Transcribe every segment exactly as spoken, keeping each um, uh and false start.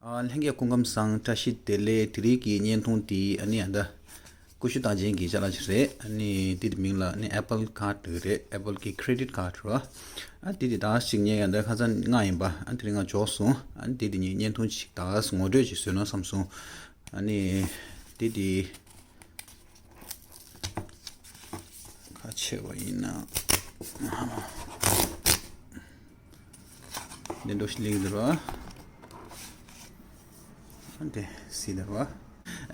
ཨ། ལྷན་རྒྱས་སྐུ་ཁམས་བཟང་། བཀྲ་ཤིས་བདེ་ལེགས། དེ་རིང་གི་བརྙན་ཐུང་འདི་ཨ་ནི་ཨ་ད་ཀུ་ཤུ་རྟགས་ཅན་གྱི་ཅ་ལག་ཅིག་རེད། ཨ་ནི་འདི་དེ་མིང་ལ་ཨ་ནི་Apple Card་རེད། Apple་གི་Credit Card་རེད། ཨ་འདི་དེ་ད་ཅིག་ངས་ཨ་ད་ཁ་སང་ང་ཡིན་པ། ཨ་དེ་རིང་ང་འཇོག་སོང་། ཨ་འདི་དེ་ངས་བརྙན་ཐུང་ཅིག་ད་ངོ་སྤྲོད་ཅིག་བཟོས་ན་བསམ་སོང་། ཨ་ནི་འདི་དེ་ཁ་ཕྱེ་བ་ཡིན་ན། འདི་འདྲ་ཞིག་ལེགས་འདུག་ར། འདི་སི་འདུག་ར།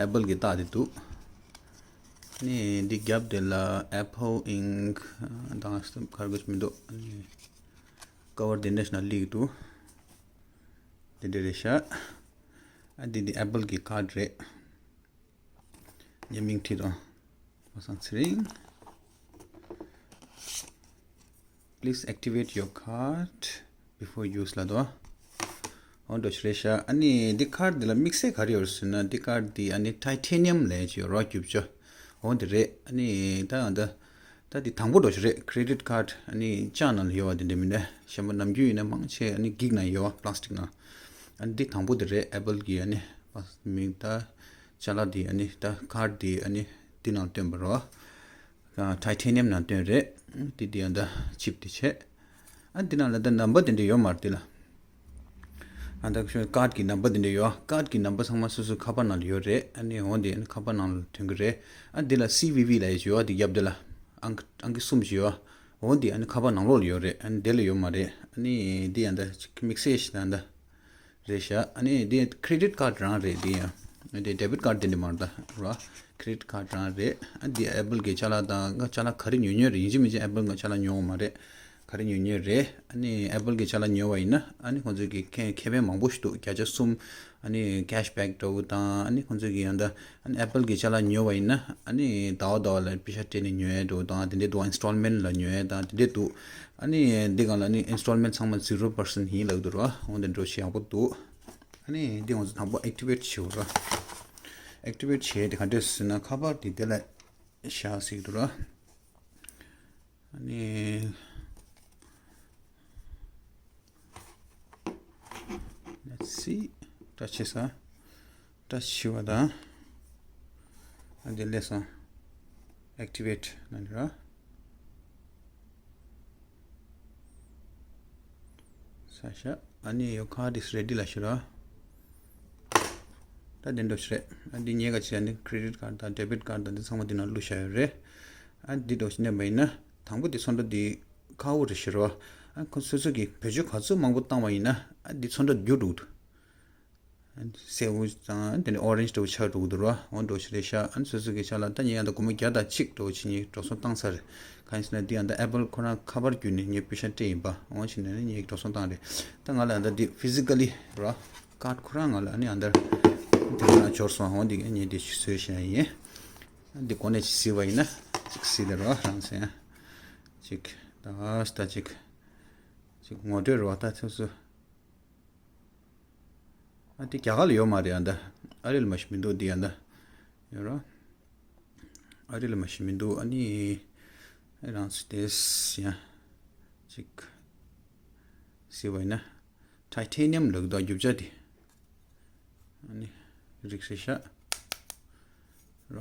Apple་གི་རྟགས་དེ་འདུག་ནི་འདི་རྒྱབ་དེ་ལ་Apple Inc་དང་ག་རེ་ག་རེ་མི་འདུག་ནི་ཀ་བར་དེ་འདྲ་ཞིག་ན་ལེགས་འདུག་དེ་འདྲ་རེད་ཤག་ཨ་འདི་འདི་Apple་གི་card་རེད། ངས་མིང་བྲིས་དང་། བ་སང་ཚེ་རིང་། Please activate your card before use་ལབ་འདུག་འོ་འདྲ་ཞིག་རེད་ཤག་ཨ་ནི་འདི་card་འདི་ལ་དམིགས་བསལ་ག་རེ་ཡོད་ཟེར་ན། འདི་card་འདི་ཨ་ནི་Titanium་ལབ་ཡས་ཅིག་ཡོད་ར། རྒྱུ་ཆ་འོ་འདི་རེད། ཨ་ནི་ད་ཨ་ད་ད་འདི་དང་པོ་འདྲ་ཞིག་རེད། Credit Card་ཨ་ནི་ལྕགས་ནང་ལ་ཡོད་པ་དེ་འདྲ་མིན་ན། གཞན་པ་ནམ་རྒྱུན་ཡིན་ན་མང་ཆེ་ཨ་ནི་འགྱིག་ནང་ཡོད་པ། Plastic་ནང་། ཨ་ནི་འདི་དང་པོ་དེ་རེད། Apple་གི་ཨ་ནི་མིང་ད་ཅ་ལག་འདི་ཨ་ནི་ད་card་འདི་ཨ་ནི་འདི་ནང་བཏོན་པ་རེད། Titanium་ནང་བཏོན་རེད། འདི་འདི་ཨ་ད་chip་དེ་བྱས། ཨ་འདི་ནང་ལ་ད་number་དེ་འདྲ་ཡོད་མ་རེད་འདི་ལ། ཨ་ད་card་གི་number་དེ་འདྲ་ཡོད། card་གི་number་ཚང་མ་སོ་སོའི་ཁ་པར་ནང་ལ་ཡོད་རེད། ཨ་ནི་འོ་འདི་ཨ་ནི་ཁ་པར་ནང་ལ་ཐོན་གི་རེད། ཨ་འདི་ལ་C V V་ལབ་ཡས་ཅིག་ཡོད། འདི་རྒྱབ་འདི་ལ་ཨང་ཨང་ཀི་གསུམ་ཅིག་ཡོད། འོ་འདི་ཨ་ནི་ཁ་པར་ནང་ལོགས་ལ་ཡོད་རེད། ཨ་ནི་འདི་ལ་ཡོད་མ་རེད། ཨ་ནི་འདི་ཨ་ད་ཅིག་དམིགས་བསལ་ཞིག་ད་ཨ་ད། རེད་ཤག་ཨ་ནི་འདི་credit card་རང་རེད། འདི་ཡང་འདི་debit card་དེ་འདྲ་མ་རེད་ད་ར། credit card་རང་རེད། ཨ་འདི་Apple་གི་ཅ་ལག་དང་ཅ་ལག་ག་རེ་ཉོ་ཉོ་རེད། ཡིན་གཅིག་མིན་གཅིག་Apple་གི་ཅ་ལག་ཉོ་འོང་མ་རེད། ག་རེ་ཉོ་ཉོ་རེད། ཨ་ནི་Apple་གི་ཅ་ལག་ཉོ་བ་ཡིན་ན་ཨ་ནི་ཁོང་ཚོས་ཀྱི་ཁེ་ཁེ་ཕན་མང་པོ་ཞིག་འདུག་བརྒྱ་ཆ་གསུམ་ཨ་ནི་cash back་འདྲ་བོ་དང་། ཨ་ནི་ཁོང་ཚོས་ཀྱི་ཡང་ད་ཨ་ནི་Apple་གི་ཅ་ལག་ཉོ་བ་ཡིན་ན་ཨ་ནི་ཟླ་བ་ཟླ་བ་ལ་པེ་ཤ་སྤྲད་ནས་ཉོ་ཡས་འདྲ་བོ་དང་། དེ་འདྲས་འདུག installment་ལ་ཉོ་ཡས་དང་དེ་འདྲས་འདུག་ཨ་ནི་འདི་གང་ལ་ནི་installment་ཚང་མ་zero percent་ཡིན་ལབ་འདུག་ར། འོ་འདི་འདྲ་ཞིག་ཡག་པོ་འདུག་ཨ་ནི་འདི་ང་ཚོ་དང་པོ་activate་བྱེད་དགོས་ར། activate་བྱེད་དེ་ག་འདྲས་ཟེར་ན་ཁ་པར་དེ་དེ་ལ་བཞག་ཟེར་གྱི་འདུག་ར། ཨ་ནི་let's see། བཀྲ་ཤིས་ས། བཀྲ་ཤིས་པ་དང་། ཨ་འདི་ལས་སོང་། activate་ན་ནི་ར། ས་ཤ། ཨ་ནི་your card is ready་ལ་ཤི་ར། ད་དེ་འདྲ་ཞིག་རེད། ཨ་འདི་ཉེ་ག་ཅི་ཨ་ནི་credit card་དང་debit card་དང་འདི་ཚང་མ་འདི་ནང་བླུགས་བཞག་ཡོད་རེད། ཨ་འདི་འདྲ་ཞིག་མནན་པ་ཡིན་ན་དང་པོ་འདི་ཚོན་ཁྲ་འདི་ཁ་བོ་རེད་ཤི་ར། ཨ་ཁོ་སོ་སོ་གི་བེད་སྤྱོད་ག་ཚོད་མང་པོ་བཏང་བ་ཡིན་ན་ཨ་འདི་ཚོན་ཁྲ་འགྱུར་འགྲོ་གི་འདུག་སེའུ་དང་དེ་ནས་orange་འདྲ་བོ་ཆགས་འགྲོ་གི་འདུག་ར། འོ་འདྲ་བོ་ཞིག་རེད་ཤག་ཨ་ནི་སོ་སོ་གི་ཆ་ལ་ད་ངས་ཡང་ད་སྒོར་མོ་བརྒྱ་དང་གཅིག་འདྲ་བོ་ཅིག་ངས་འགྲོ་སོང་བཏང་ཚར་རེད། གང་ཡིན་ཟེར་ན་འདི་ཡང་ད་Apple་ཁོ་རང་ཁ་པར་བརྒྱུད་ནས་ངས་པེ་ཤ་སྤྲད་ཡིན་པ། འོ་བྱས་ནས་ངས་འགྲོ་སོང་བཏང་རེད། ད་ང་ལ་ཡང་ད་འདི་physically་ར། card་ཁོ་རང་ང་ལ་ཨ་ནི་ཡང་ད་དེ་ང་ལ་འབྱོར་སོང་། འོ་འདི་ངས་འདི་བཟོས་བཞག་ཡིན། འདི་གོ་གནས་ཅིག་གཟིགས་པ་ཡིན་ན་ཅིག་གཟིགས་ལེ་ར་རང་སེ། ཅིག་ད་ད་ཅིག་ཅིག་ངོ་སྤྲོད་ར་ད་ཐུགས་སུ། ཨ་དེ་རྒྱ་གར་ལ་ཡོད་མ་རེད། ཨ་ད་ཨ་རི་ལ་མ་ཤི་མི་འདུག་འདི་ཨ་ད་ཡོད་ར། ཨ་རི་ལ་མ་ཤི་མི་འདུག་ཨ་ནི་རང་ཚོ་དེས་ཡང་ཅིག་ཟེར་བ་ཡིན་ན་titanium་ལབ་འདུག་རྒྱུ་ཆ་དེ་ཨ་ནི་རིགས་རེད་ཤག་ར།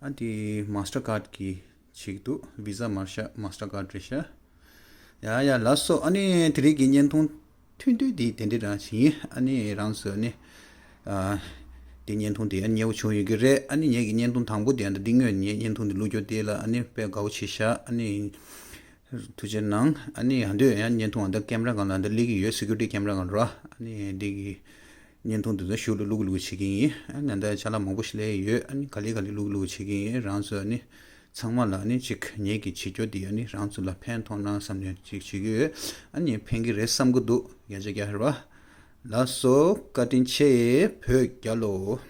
ཨ་འདི་Mastercard་གི་ཅིག་འདུག Visa་མ་རེད་ཤག Mastercard་རེད་ཤག་ཡ་ཡ་ལགས་སོ། ཨ་ནི་དེ་རིང་གི་བརྙན་ཐུང་ཐུང་ཐུང་འདི་དེ་འདྲ་རང་ཞིག་ཡིན། ཨ་ནི་རང་ཚོ་ཨ་ནི་ཨ་འདི་བརྙན་ཐུང་དེ་ཨ་ནི་མཉེས་པོ་བྱུང་ཡོད་ཀྱི་རེད། ཨ་ནི་ངེད་ཀྱི་བརྙན་ཐུང་དང་པོ་དེ་ཨ་འདི་འདི་སྔོན་ངས་བརྙན་ཐུང་འདི་བླུགས་རྒྱུ་དེ་ལ་ཨ་ནི་དཔེ་དགའ་པོ་བྱས་ཤག་ཨ་ནི་ཐུགས་རྗེ་གནང་། ཨ་ནི་ཡང་དུས་ཡང་བརྙན་ཐུང་ཨ་འདི་ཀེམ་ར་སྒང་ལ་ཨ་འདི་སླེབས་ཀྱི་ཡོད། Security་camera་སྒང་ར། ཨ་ནི་འདི་གི་བརྙན་ཐུང་འདི་ཚོ་ཞུ་ལུ་ལུག་ལུག་བྱེད་ཀྱི་ཡིན། ཨ་ནི་ད་ཅ་ལག་མང་པོ་ཞིག་སླེབས་ཡོད། ཨ་ནི་ག་ལེ་ག་ལེ་ལུག་ལུག་བྱེད་ཀྱི་ཡིན། རང་ཚོ་ཨ་ནི་ཚང་མ་ལ་ཨ་ནི་ཅིག་ངེད་ཀྱི་བྱེད་སྤྱོད་འདི་ཨ་ནི་རང་ཚོ་ལ་ཕན་ཐོགས་ན་བསམ་ནས་ཅིག་བྱེད་ཀྱི་ཡོད། ཨ་ནི་ཕན་གྱི་རེད་བསམ་གྱི་འདུག་བརྒྱ་ཆ་བརྒྱ་རེད་པ། ལགས་སོ། བཀའ་དྲིན་ཆེ། བོད་རྒྱལ་ལོ།